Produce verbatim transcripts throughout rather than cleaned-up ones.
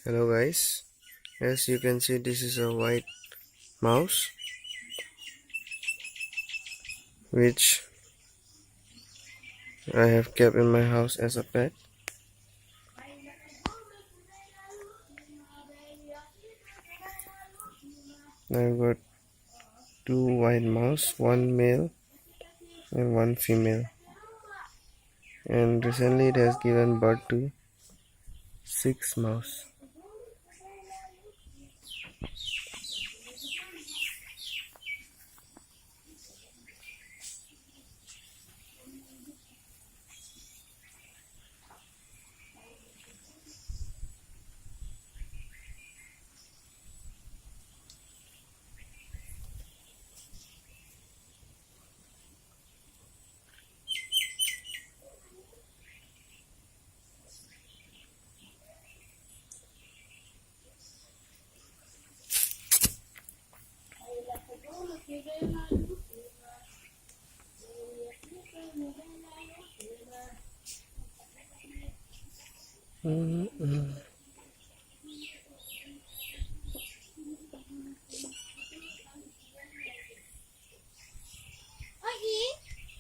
Hello guys, as you can see, this is a white mouse which I have kept in my house as a pet. I've got two white mouse, one male and one female. And recently it has given birth to six mouse.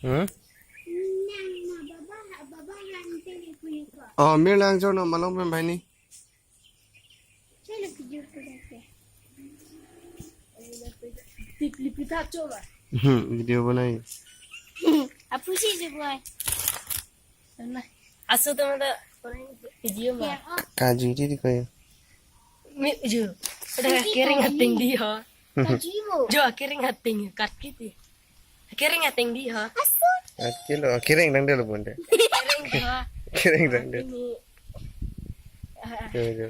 Hmm? Oh, mir lang jo no malom pem bhai ni. Hmm, video banai. Apusi je boy. Aso to mata video ma. Kaju di di koyo. Mi ju. Ada kering ating di ho. Kaju mo. Jo kering ating kat kiti. Kering ating di ho. Aso. Kilo kering dang delo bonde. Kering ho. Kering dang delo. Ini. Jo jo.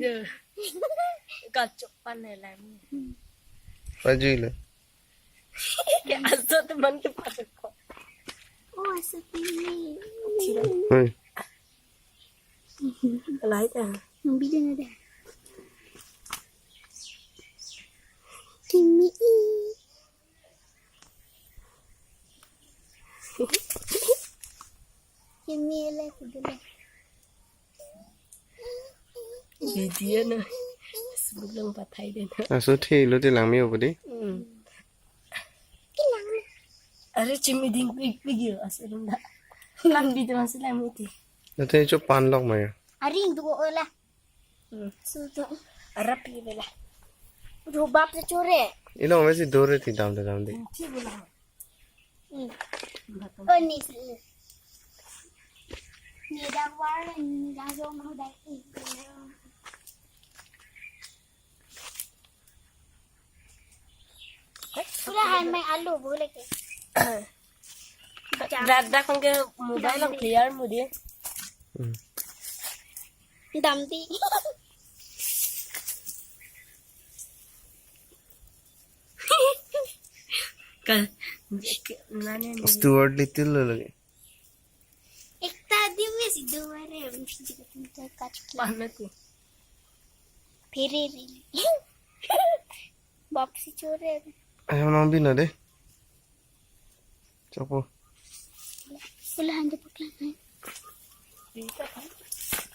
Jo. Kacok pan lagi. Kaju lo. Aso teman ke pasok. Oh, aso ini. Hei. Light ah. Yang bidan ada. Kimi. Kimi lah sudah lah. Video na. Sebelum pathai deh na. Aso the lo te lang mi opo de. Hmm. Are chimi ding pig pig yo aso rum da. Lang video masih lang mi te. Nate cho pan lok ma ya. Aring duo ola. Hmm. Sudo. Arap li bela. Jobab te chore. Ilong mesi dore ti dam de dam de. Chi bula. Hmm. Oh, ni si. Ni da war, ni da jo mau dai. Pura hai mai alu boleh ke. Dada kong ke mobile lo clear mo di. Hmm. Dam di. Ka, nane ni. Stuart Little lo lagi. Ekta di mesi do mare, mesti kita tinggal kacu. Panas ya. Piriri. Bap si chore. Ayo nang bina de. Chopo. Sila hanje pakai.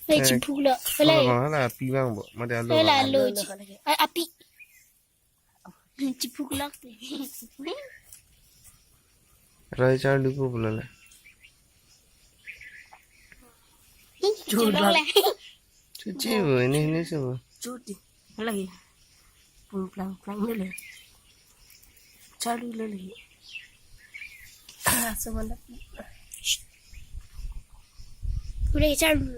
Wei, eh, chipuk lo. Sila. Sila hala api bang bo. Made alo. Sila bang. Alo ji. Ai, api. Chipuk lak te. Rai char duku pulala. Chulak le. Chuchi bo, ini, ini sih bo. Chuti. Lagi. Pung plang plang ni le. Chalu le lagi. Semana. Udah chalu.